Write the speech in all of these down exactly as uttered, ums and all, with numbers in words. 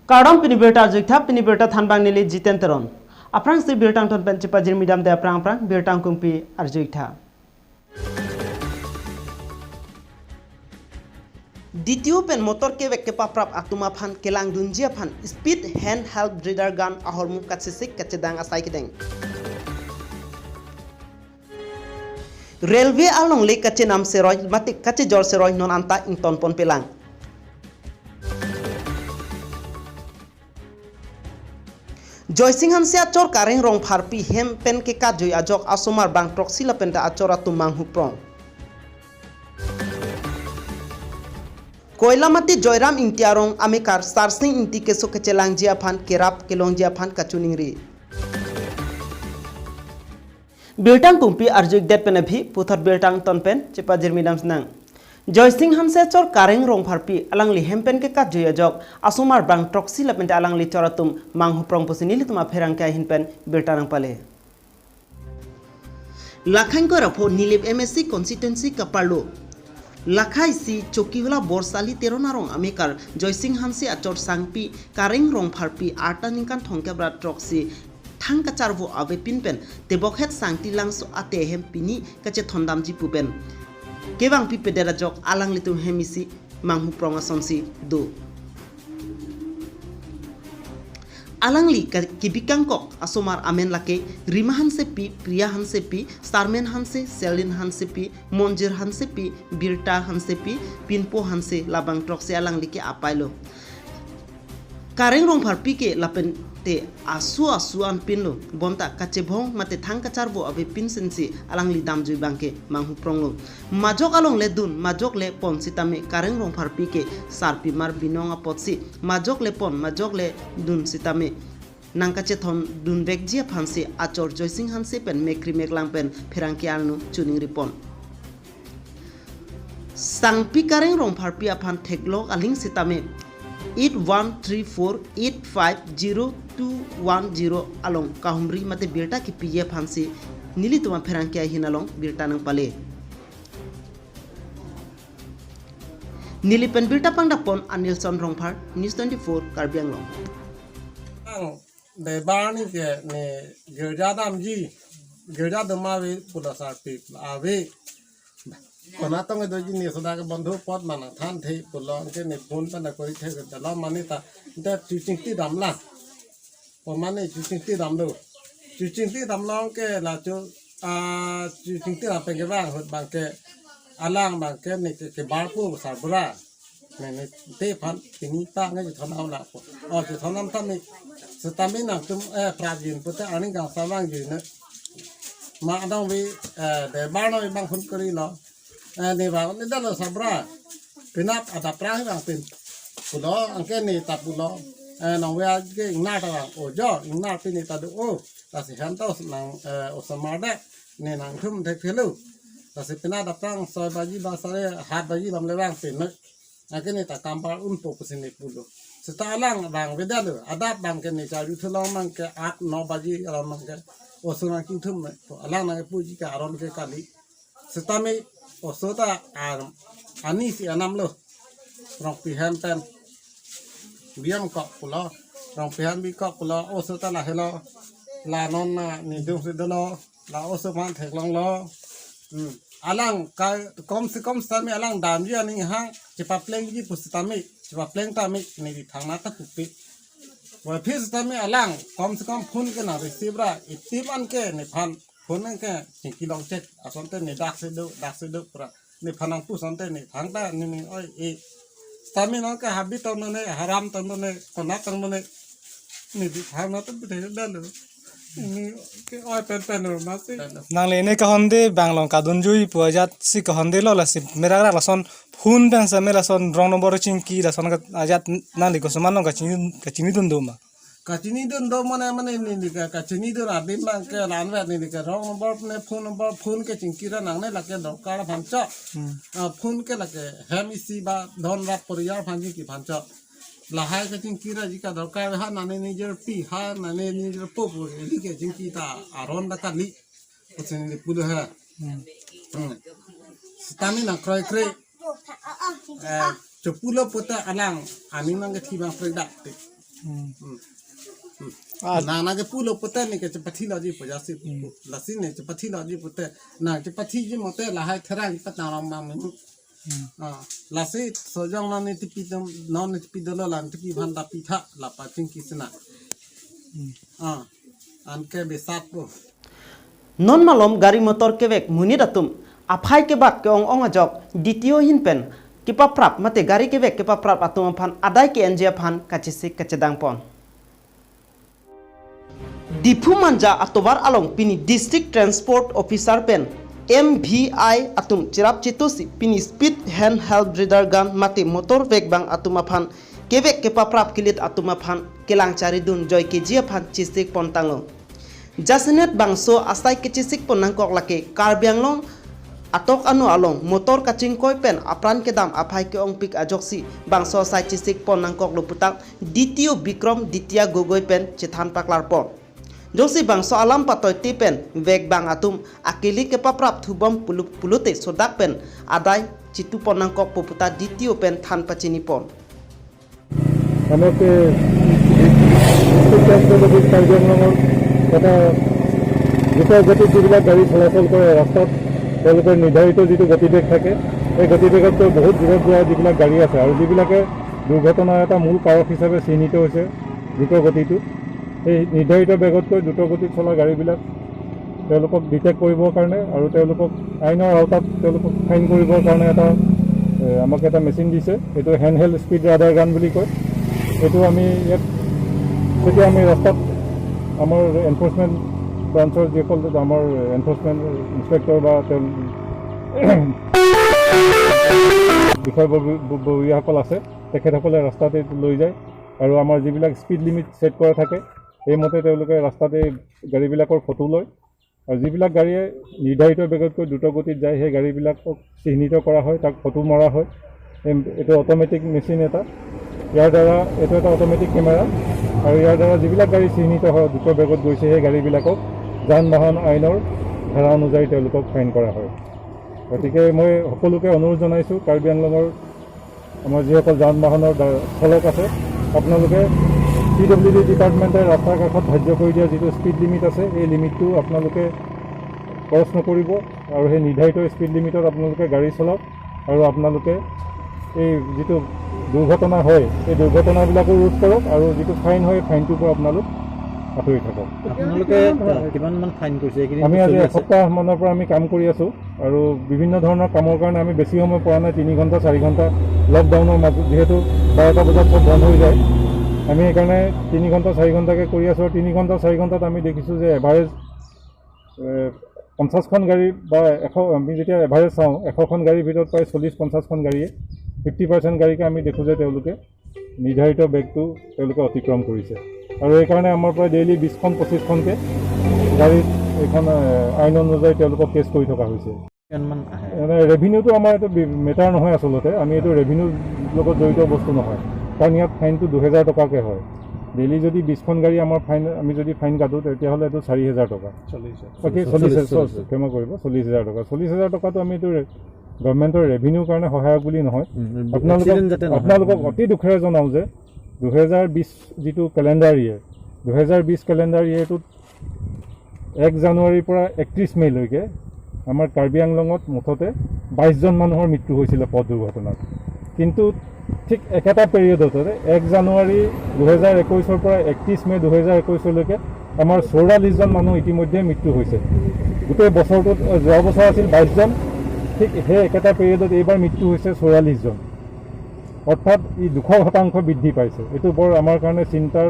Kardom, pini birta arju-ik tha, pini birta thanbang neli Jiten Teron. Aphrangsi birta angton pen chepajirmi damde aphrang aphrang birta angkungpi arju-ik tha. D T O pen motor kevek kepaprap atum aphan kelangdunji aphan speed handheld radar gun ahormu kachesik kachedang asai kedeng. Railway alongle kachenam seroi mate kachejor seroi non anta ingtonpon pelang. Joysing Hanse achor Kareng Rongpharpi hem pen kekatjui ajok asomar bang throksi lapen ta achor atum manghuprong. Koilamati Joyram Ingti arong amekar Sarsing Ingti keso kechelangji aphan kerap kelongji aphan kachiningri. Birta angkungpi arju-ik det pen aphi puthot birta angton pen chepajirmi dam sinang. Joysing Hanse achor Kareng Rongpharpi alangli hem pen kekatjui ajok asomar bang throksi lapen ta alangli chor atum manghuprong pusi nelitum apherangke ahin pen birta nangpale. Lakhang Koirapho Nilip M A C constituency kaparlo Lakha isi Chokihola Borsali Teron arong amekar Joysing Hanse achor sangpi Kareng Rongpharpi arta ningkan thomkep ra throksi thang kacharvo avepin pen tebokhet Sangti Langso ate ahem pini kachethondamji pu pen kevangpi pedet ajok alanglitum hem isi manghuprong asonsi do. Alangli ka-, kebikangkok asomar amen lake Rima Hansepi, Priya Hansepi, Sarmen Hanse, Selin Hansepi, Monjir Hansepi, Birta Hansepi, Pinpo Hanse, labang throksi alangli ke apailo. Kareng Rongpharpi ke lapen te asu asu anpinlo, bonta kachebhong mate thang kacharvo avepin sinsi alangli damjui bangke manghupronglo. Majok alongle dun, majok le pon sitame Kareng Rongpharpi ke sarpimar binong apotsi majok le pon, majok le dun sitame nangkachethondunvekji aphansi achor Joysing Hanse pen mekri meklang pen pherangke arnu chiningripon. Sangpi Kareng Rongpharpi aphan theklok aling sitame eight one three four eight five zero two one zero along kahumri mate birta kepiji aphansi nelitum apherangke ahin along birta nangpale. Neli pen birta pangdapon Anilson Rongphar, News twenty-four, Karbi Anglong. Ang debar ni ke ne girja damji, girja doma ave pulo sarpi ave. Konatong kedoji ne soda ke bondhu apot manang thanthe pulo ke ne phone pen akori the ke dalo mane ta te chuchingti damlang. Pemane chuchingti damlo. Chuchingti damlong ke lacho, ah, chuchingti dam pen kevang ahut bangke alang bangke ne ke, kebarpo sarbura. Ne, ne te aphan pini ta nge chethon aula po. O chethon nam tame. Sitame nangtum, eh, prapjin pute aning kangsam vangji ne. Ma adang vi, eh, debar no bang phone korilo. Eh, ne bang ne dalo sarbura. Penap adap prang bang pen. Pulo, anke ne ta pulo. Eh, nang via ke ingnar ta bang. O jo, ingnar pini ta do. O, lasi hem ta nang, eh, osomar de. Ne nangtum thekthelo. Lasi penap adap prang soi baji ba sare hat baji bam le bang pen. Anke ne ta kampar unpo pusi ne pulo. Seta alang bang vedetlo. Adap bangke ne charju thulong bangke at no baji alam bangke. Oso nangkingthum ne. Alang nangpuji ke aron ke kali. Sitame oso ta ar ani si anamlo. Rongpi hem pen. Biam kok pulo. Rongpi hem bi kok pulo. Oso ta lahelo. La non na nidung si dolo. La oso aphan theklonglo. Hmm. Alang ka kom se kom sitame alang damji aning hang chepaplengji pu sitame. Chepapleng tame ne di thangnatta pupe. Wa phir sitame alang kom se kom phone ke nang receive ra. Itiman ke nephan phone ke chingki longchek asonte ne dak si do, dak si do pura. Nephan nangpu asonte ne thangta ne ne oi e. Sitame nang ke habit tong ne, haram tong ne, konat tong ne. Ne di thangnatta pute dalo. Ne ke oi pen pen lo masi. Nangli ne kahonde bang along kadunjui pu ajat si kahondelo lasi merak rak lason phone pen sitame lason wrong number chingki lason ka ajat nangli kosoman along kachini, kachinidun do ma? Kachinidun do mane mane ne ne ka kachinidun adim bangke lanvet ne ne ka wrong number ne phone number phone ke chingki ra nangne lake dorkar aphan cho. Hmm. Ah, phone ke lake hem isi ba don rat poriyar aphan chingki aphan cho. Lahai ke chingki ra jika dorkar ha nane nijer pi ha nane nijer po pu ili ke chingki ta aron ta kali. Pusi ne pulo ha. Hmm. Hmm. Sitame nang kroikre. Eh, chepulo pute alang ani nang kethi bang fredak te. Hmm. Hmm. Hmm. Ah. Nang nangkepulo pute neke chepathilo ji pu jasi. Hmm. Lasi ne chepathilo ji pute. Nang chepathiji mote lahai therang patang rong bang. Hmm. Ah, lasi sojong non ne tipi dam, non ne tipi dolo lang tipi bhan tapi tha la pachingki sena. Hmm. Ah, anke besat po. Non malom gari motor kevek monit atum aphai kebak ke-ong-ong ajok D T O ahin pen kepaprap mate gari kevek kepaprap atum aphan adai ke-enji aphan kachesik kachedang pon. Diphu Manja atovar along pini District Transport Officer pen M V I atum cherap chetosi pini speed handheld radar gun mate motor vekbang atum aphan kevek kepaprap kelit atum aphan kelang charidun joy keji aphan chesik pon tanglo. Jasemet bangso asai kechesik pon nangkok lake Karbi Anglong atok anu along motor kachingkoi pen apran kedam aphai ke-ongpik ajoksi bangso asai chesik pon nangkoklo putak D T O Bikrom Ditya Gogoi pen chethan paklar pon. Jongsi bangso alam patoite pen vekbang atum akili kepaprap thubom pulu-, pulote sodak pen adai chitu pon nangkokpo puta D T O pen than pachini pon. আমাকে district transport office Karbi আংলঙৰ এটা দ্ৰুত গতিত যিবিলাক গাড়ী চলাচল কৰে ৰাস্তাত, তেওঁলোকৰ নিৰ্ধাৰিত যিটো গতিবেগ থাকে, সেই গতিবেগতকৈ বহুত দূৰত যোৱা যিবিলাক গাড়ী আছে আৰু যিবিলাকে দুৰ্ঘটনাৰ এটা মূল কাৰক হিচাপে চিহ্নিত হৈছে দ্ৰুত গতিটো, সেই নিৰ্ধাৰিত বেগতকৈ দ্ৰুত গতিত চলা গাড়ীবিলাক তেওঁলোকক ডিটেক্ট কৰিবৰ কাৰণে আৰু তেওঁলোকক আইনৰ আওতাত তেওঁলোকক ফাইন কৰিবৰ কাৰণে এটা, এ, আমাক এটা মেচিন দিছে। এইটো হেণ্ড হেল্ড স্পীড ৰাডাৰ গান বুলি কয়। এইটো আমি ইয়াত যেতিয়া আমি ৰাস্তাত আমাৰ এনফৰ্চমেণ্ট ব্ৰাঞ্চৰ যিসকল আমাৰ এনফৰ্চমেণ্ট ইনস্পেক্টৰ বা তেওঁ বিষয়ববীয়াসকল আছে, তেখেতসকলে ৰাস্তাতে লৈ যায় আৰু আমাৰ যিবিলাক স্পীড লিমিট ছেট কৰা থাকে, সেইমতে তেওঁলোকে ৰাস্তাতে গাড়ীবিলাকৰ ফটো লয়। আৰু যিবিলাক গাড়ীয়ে নিৰ্ধাৰিত বেগতকৈ দ্ৰুত গতিত যায়, সেই গাড়ীবিলাকক চিহ্নিত কৰা হয়, তাক ফটো মৰা হয়। এম-, এইটো অট'মেটিক মেচিন এটা। ইয়াৰ দ্বাৰা, এইটো এটা অট'মেটিক কেমেৰা আৰু ইয়াৰ দ্বাৰা যিবিলাক গাড়ী চিহ্নিত হয়, দ্ৰুত বেগত গৈছে, সেই গাড়ীবিলাকক যান বাহন আইনৰ ধাৰা অনুযায়ী তেওঁলোকক ফাইন কৰা হয়। গতিকে মই সকলোকে অনুৰোধ জনাইছোঁ, কাৰ্বি আংলঙৰ আমাৰ যিসকল যান বাহনৰ ডা-, চালক আছে, আপোনালোকে পি ডব্লিউ ডি ডিপাৰ্টমেণ্টে ৰাস্তাৰ কাষত ধাৰ্য কৰি দিয়া যিটো স্পীড লিমিট আছে, এই লিমিটটো আপোনালোকে ক্ৰছ নকৰিব আৰু সেই নিৰ্ধাৰিত স্পীড লিমিটত আপোনালোকে গাড়ী চলাওক আৰু আপোনালোকে এই যিটো দুৰ্ঘটনা হয়, এই দুৰ্ঘটনাবিলাকো ৰোধ কৰক আৰু যিটো ফাইন হয়, ফাইনটোৰ পৰা আপোনালোক আঁতৰি থাকক। আপোনালোকে কিমান মান ফাইন কৰিছে এইকেইদিন? আমি আজি চলি আছে? এসপ্তাহ মানৰ পৰা আমি কাম কৰি আছোঁ আৰু বিভিন্ন ধৰণৰ কামৰ কাৰণে আমি বেছি সময় পৰা নাই, তিনি ঘণ্টা, চাৰি ঘণ্টা লকডাউনৰ মাজত, যিহেতু বাৰটা বজাত চব বন্ধ হৈ যায়, আমি সেইকাৰণে তিনি ঘণ্টা, চাৰি ঘণ্টাকৈ কৰি আছোঁ আৰু তিনি ঘণ্টা, চাৰি ঘণ্টাত আমি দেখিছোঁ যে এভাৰেজ, এ, পঞ্চাছখন গাড়ী বা এশ, আমি যেতিয়া এভাৰেজ চাওঁ, এশখন গাড়ীৰ ভিতৰত প্ৰায় চল্লিছ পঞ্চাছখন গাড়ীয়ে, ফিফটি পাৰ্চেণ্ট গাড়ীকে আমি দেখোঁ যে তেওঁলোকে নিৰ্ধাৰিত বেগটো তেওঁলোকে অতিক্ৰম কৰিছে আৰু এইকাৰণে আমাৰ পৰা ডেইলি বিছখন পঁচিছখনকৈ গাড়ীত এইখন, এ, আইন অনুযায়ী তেওঁলোকক কেছ কৰি থকা হৈছে। কিমান মান আহে? মানে ৰেভিনিউটো আমাৰ এইটো বি-, মেটাৰ নহয় আচলতে, আমি এইটো ৰেভিনিউৰ লগত জড়িত বস্তু নহয়, কাৰণ ইয়াত ফাইনটো দুহেজাৰ টকাকৈ হয়। ডেইলি যদি বিছখন গাড়ী আমাৰ ফাইন, আমি যদি ফাইন কাটো, তেতিয়াহ'লে এইটো চাৰি হেজাৰ টকা। চল্লিছ হাজাৰ। অ'কে, চল্লিছ হাজাৰ, চল্লিছ হাজাৰ। চল্লিছ, ক্ষমা কৰিব, চল্লিছ হাজাৰ টকা। চল্লিছ হাজাৰ টকাটো আমি এইটো ৰে-, গভৰ্ণমেণ্টৰ ৰেভিনিউৰ কাৰণে সহায়ক বুলি নহয়। উম, উম, আপোনালোকক, এক্সিডেণ্ট যাতে নহয়। আপোনালোকক অতি দুখেৰে জনাওঁ যে দুহেজাৰ বিছ যিটো কেলেণ্ডাৰ ইয়েৰ, দুহেজাৰ বিছ কেলেণ্ডাৰ ইয়েৰটোত এক জানুৱাৰীৰ পৰা একত্ৰিছ মে'লৈকে আমাৰ কাৰ্বি আংলঙত মুঠতে বাইছজন মানুহৰ মৃত্যু হৈছিলে পথ দুৰ্ঘটনাত। কিন্তু ঠিক একেটা পিৰিয়ডতে, এক জানুৱাৰী দুহেজাৰ একৈছৰ পৰা একত্ৰিছ মে' দুহেজাৰ একৈছলৈকে আমাৰ চৌৰাল্লিছজন মানুহ ইতিমধ্যে মৃত্যু হৈছে। গোটেই বছৰটোত, যোৱা বছৰ আছিল বাইছজন, ঠিক সেই একেটা পিৰিয়ডত এইবাৰ মৃত্যু হৈছে চৌৰাল্লিছজন। অৰ্থাৎ ই দুশ শতাংশ বৃদ্ধি পাইছে। এইটো বৰ আমাৰ কাৰণে চিন্তাৰ,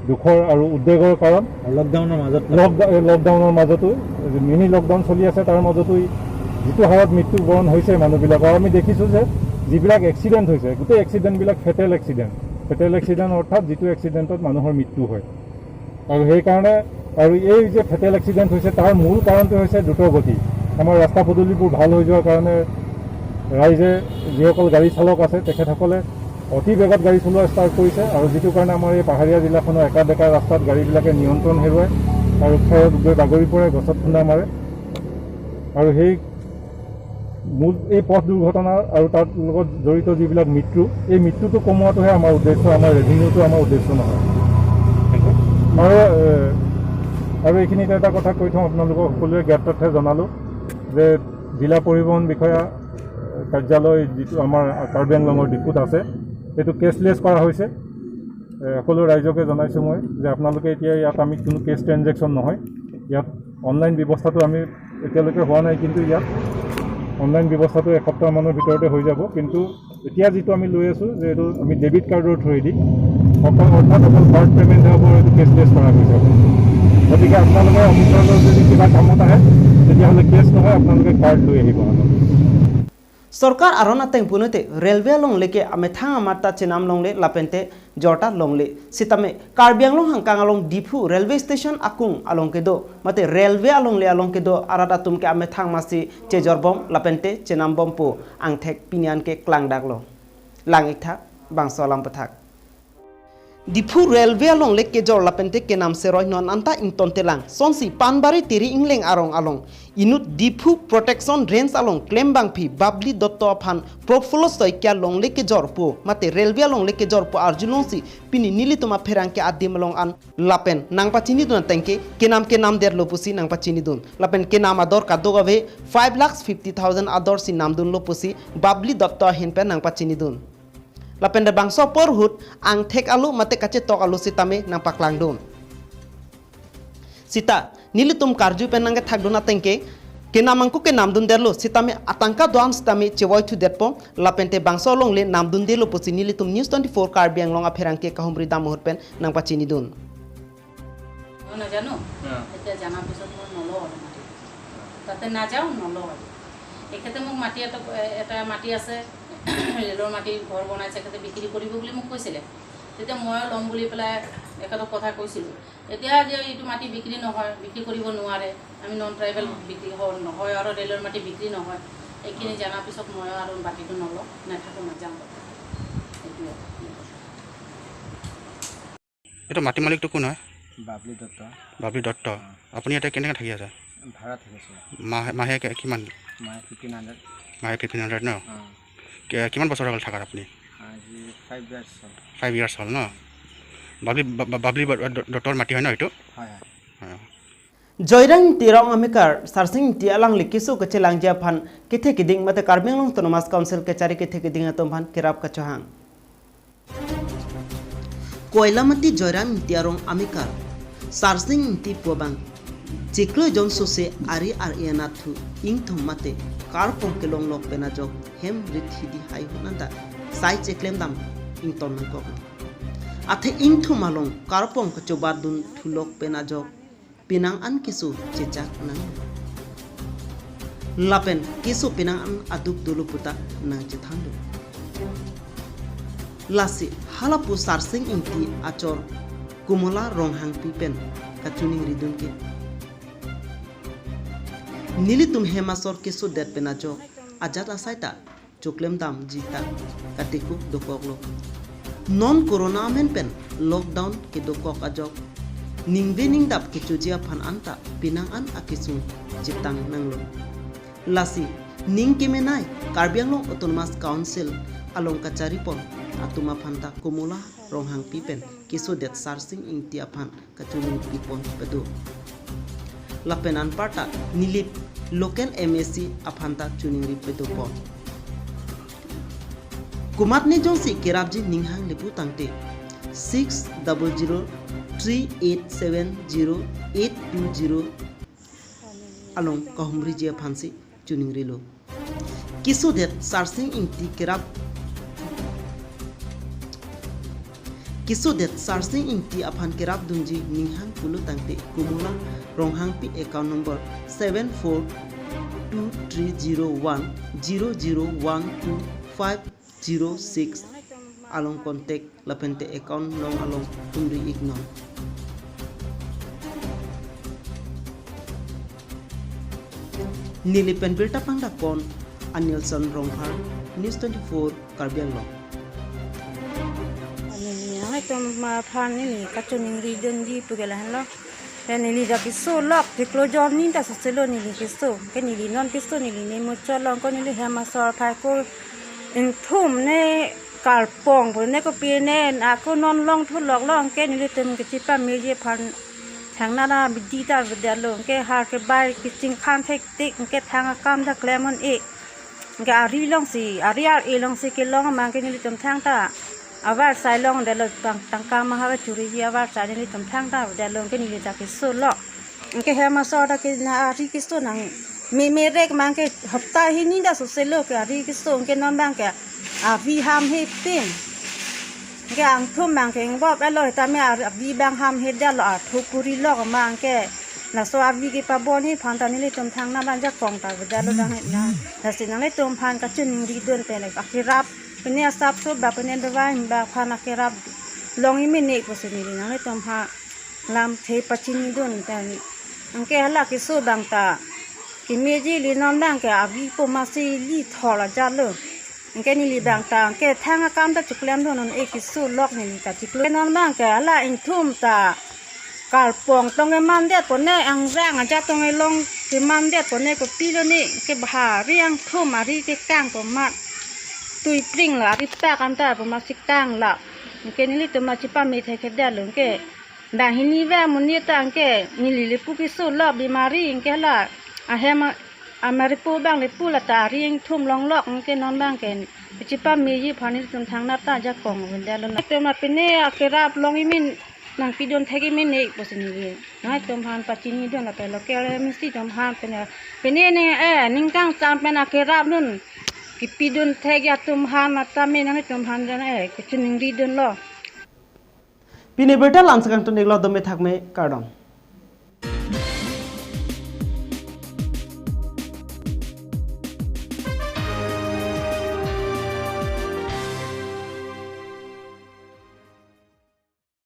দুখৰ আৰু উদ্বেগৰ কাৰণ। আৰু লকডাউনৰ মাজত লকডা-, এই লকডাউনৰ মাজতো, মিনি লকডাউন চলি আছে, তাৰ মাজতো ই যিটো হাৰত মৃত্যুবৰণ হৈছে মানুহবিলাকৰ, আমি দেখিছোঁ যে যিবিলাক এক্সিডেণ্ট হৈছে, গোটেই এক্সিডেণ্টবিলাক ফেটেল এক্সিডেণ্ট। ফেটেল এক্সিডেণ্ট অৰ্থাৎ যিটো এক্সিডেণ্টত মানুহৰ মৃত্যু হয়। আৰু সেইকাৰণে, আৰু এই যে ফেটেল এক্সিডেণ্ট হৈছে, তাৰ মূল কাৰণটো হৈছে দ্ৰুতগতি। আমাৰ ৰাস্তা পদূলিবোৰ ভাল হৈ যোৱাৰ কাৰণে ৰাইজে, যিসকল গাড়ী চালক আছে, তেখেতসকলে অতি বেগত গাড়ী চলোৱা ষ্টাৰ্ট কৰিছে আৰু যিটো কাৰণে আমাৰ এই পাহাৰীয়া জিলাখনৰ একা বেকা ৰাস্তাত গাড়ীবিলাকে নিয়ন্ত্ৰণ হেৰুৱায় আৰু খেৰত গৈ বাগৰি পৰে, গছত খুন্দা মাৰে। আৰু সেই মূল এই পথ দুৰ্ঘটনা আৰু তাৰ লগত জড়িত যিবিলাক মৃত্যু, এই মৃত্যুটো কমোৱাটোহে আমাৰ উদ্দেশ্য, আমাৰ ৰেভিনিউটো আমাৰ উদ্দেশ্য নহয়। আৰু, এ, আৰু এইখিনিতে এটা কথা কৈ থওঁ, আপোনালোকক সকলোৱে জ্ঞাতাৰ্থে জনালোঁ যে জিলা পৰিবহণ বিষয়া, এ, কাৰ্যালয় যিটো আমাৰ কাৰ্বি আংলঙৰ ডিফুত আছে, সেইটো কেচলেছ কৰা হৈছে। এ, সকলো ৰাইজকে জনাইছোঁ মই যে আপোনালোকে এতিয়া ইয়াত আমি কোনো কেছ ট্ৰেনজেকশ্যন নহয়, ইয়াত অনলাইন ব্যৱস্থাটো আমি এতিয়ালৈকে হোৱা নাই, কিন্তু ইয়াত অনলাইন ব্যৱস্থাটো এসপ্তাহমানৰ ভিতৰতে হৈ যাব। কিন্তু এতিয়া যিটো আমি লৈ আছোঁ যে এইটো আমি ডেবিট কাৰ্ডৰ থ্ৰুৱেদি অকল, অৰ্থাৎ অকল কাৰ্ড পে'মেণ্টহে হ'ব, এইটো কেচলেছ কৰা হৈছে। গতিকে আপোনালোকে অফিচৰ লগত যদি কিবা কামত আহে, তেতিয়াহ'লে কেছ নহয়, আপোনালোকে কাৰ্ড লৈ আহিব। Sorkar aron ateng punote railway alongle ke amethang amat ta chenam longle lapente jorta longle. Sitame Karbi Anglong hangkang along Diphu railway station akung along kedo mate railway alongle along kedo arat atum ke amethang amatsi chejorbom lapente chenambom pu angthek pini an ke klangdaklo. Lang-ik tha bangso alam pathak. Diphu railway alongle kejor lapente kenam seroi non anta ingtontelang. Sonsi Panbari Tiri Ingleng arong along inut Diphu Protection Range along klembangpi Babli Dutta aphan Profulla Saikia longle kejor pu mate railway alongle kejor pu arjulongsi pini nelitum apherangke adim along an lapen nangpachinidun ateng ke kenam kenamdetlo pusi nangpachinidun. Lapen kenam ador kadokave five lakhs fifty thousand adorsi namdunlo pusi Babli Dutta ahin pen nangpachinidun. Lapen labangso apor ahut angthek alo mate kachetok alo sitame nangpaklangdun. Sita nelitum karju pen nangkethakdun ateng ke kenam angko kenamdundetlo sitame atangka do-an sitame chevoithudetpo lapente bangso alongle namdundelo pusi nelitum News twenty-four Karbi Anglong apherangke kahumri dam ahut pen nangpachinidun. মই নাজানো। হ্যাঁ। এতিয়া জানাৰ পিছত মই নলওঁ আৰু মাটি। তাতে নাযাওঁ, নলওঁ আৰু। এখেতে মোক মাটি এটা, এটা মাটি আছে, ৰেলৰ মাটি ঘৰ বনাইছে, এখেতে বিক্ৰী কৰিব বুলি মোক কৈছিলে। তেতিয়া ময়ো ল'ম বুলি পেলাই এখেতক কথা কৈছিলোঁ। এতিয়া যে এইটো মাটি বিক্ৰী নহয়, বিক্ৰী কৰিব নোৱাৰে, আমি নন ট্ৰাইবেল, অ। বিক্ৰী হ-, নহয় আৰু ৰেলৰ মাটি বিক্ৰী নহয়। এইখিনি অ। জানাৰ পিছত ময়ো আৰু মাটিটো নলওঁ, নাথাকোঁ, নাযাওঁ। এইটোৱে। এইটো মাটি মালিকটো কোন হয়? বাবলি দত্ত। বাবলি দত্ত। অ। আপুনি ইয়াতে কেনেকে থাকি আছে? ভাড়া থাকিছোঁ। মাহে, মাহে কে-, কিমান? মাহে ফিফটিন হাণ্ড্ৰেড। মাহে ফিফটিন হাণ্ড্ৰেড ন? অ। কে-, কিমান বছৰ হ'ল থাকাত আপুনি? আজি ফাইভ ইয়াৰ্ছ হ'ল। ফাইভ ইয়াৰ্ছ হ'ল ন? বাবলি, বা-, বা-, বাবলি ব-, দ-, দত্তৰ মাটি হয় ন এইটো? হয়, হয়। হয়। Joyrang Ingti arong amekar Sarsing Ingti alangli keso kachelangji aphan kethe keding mate Karbi Anglong Autonomous Council kachari kethe keding atum aphan kerap kachohang. Koilamati Joyrang Ingti arong amekar Sarsing Ingti pu abang chiklo jon sose ari ar-e anatthu ingthum mate karpong kelonglok pen ajok hem rit hidi hai hunanta sai cheklem dam ington nangkok. Athe ingthum along karpong kachobatdun thulok pen ajok penang an keso chechak nang. Lapen keso penang an aduk dolo puta nangchethan do. Lasi halapu Sarsing Ingti achor Kumula Ronghangpi pen kachiningridun ke. Nelitum hem asor kesodet pen ajok ajat asai ta choklem damji ta katikuk dokoklo. Non corona amen pen lockdown kedokok ajok ningve ningdap kechoji aphan anta penang an akesung chetang nanglo. Lasi ning kemenei Karbi Anglong Autonomous Council along kacharipon atum aphan ta Kumula Ronghangpi pen kesodet Sarsing Ingti aphan kachiningri pipon pedo. Lapen anparta Nilip local M A C aphan ta chiningri pedopon. Komatne jongsi kerapji ninghang le pu tangte six double zero three eight seven zero eight two zero along kahumriji aphansi chiningrilo. Kesodet Sarsing Ingti kerap, kesodet Sarsing Ingti aphan kerapdunji ninghang pulo tangte Kumula Ronghangpi account number seven four two three zero one zero zero one two five zero six along contact lapente account nong along humri-iknon. Neli pen birta pangdakpon Anilson Rongphar, News twenty-four Karbi Anglong. Neli ang itum ma phan neli kachiningridunji pu ke lahenlo. Te neli ja keso lok, chiklo jon ni ta soselo neli keso. Ke neli non keso neli ne muchot long ko neli hem asor phai ko ingthum ne kalpong pu ne kopi ne ako non long thu lok long ke nelitum kechipameji aphan thangnat abidi ta avedet lo ke har kebai kechingkhan thektik ke thang akam ta klem un-e. Ke ari longsi, ari ar-e longsi kelong amang ke nelitum thangta avarsai longdetlo tang tangka maha churiji avarsai nelitum thangta avedet lo ke neli ja keso lok. Ke hem asor ta ke na ari keso nang me merek mang ke hapta hini ta soselo ke ari keso ke non abang ke avi ham he pin. Ke angthum mang ke ingbop elo tame ar-, avi abang ham he detlo arthu puri lok mang ke laso avi kepabon aphan ta nelitum thangnat abang jakong ta avedet lo dang na. Lasi nanglitum aphan kachiningri dun pen akerap pine asap so ba pine dawai ba aphan akerap long imine pusi neli nanglitum aphan lamthe pachini dun pen. Anke hala keso abang ta kemeji li non abang ke avi pu masi li thol ajat lo. Anke neli abang ta anke thang akam ta chiklem dun un-e keso lok neli ta chiklo. Non abang ke hala ingthum ta kalpong tong kemandet pone angrang ajat tong kelong kemandet pone kopi lo ne ke bahari angthum ari kekang pu mat tui pring la ari tak anta pu masi kang la. Anke nelitum masi pame thekthedet lo anke. Dang hini ve amonit ta anke neli lepu keso lok bimari anke la ahem a-, amaripo abang lepu la ta ari ingthum long lok anke non abang ke kechipameji aphan nelitum thangnat ta jakong avedet lo na. Itum apine akerap long imin nangpidun thek imine pusi neli. Nangtum aphan pachini dun lapen local M A C atum aphan pine pine ne eh ningkang cham pen akerap dun kepidun thek atum aphan atame nangtum aphan jan eh kachiningri dunlo. Pini birta la-ansi kangton-iklo, dome thakme, kardom.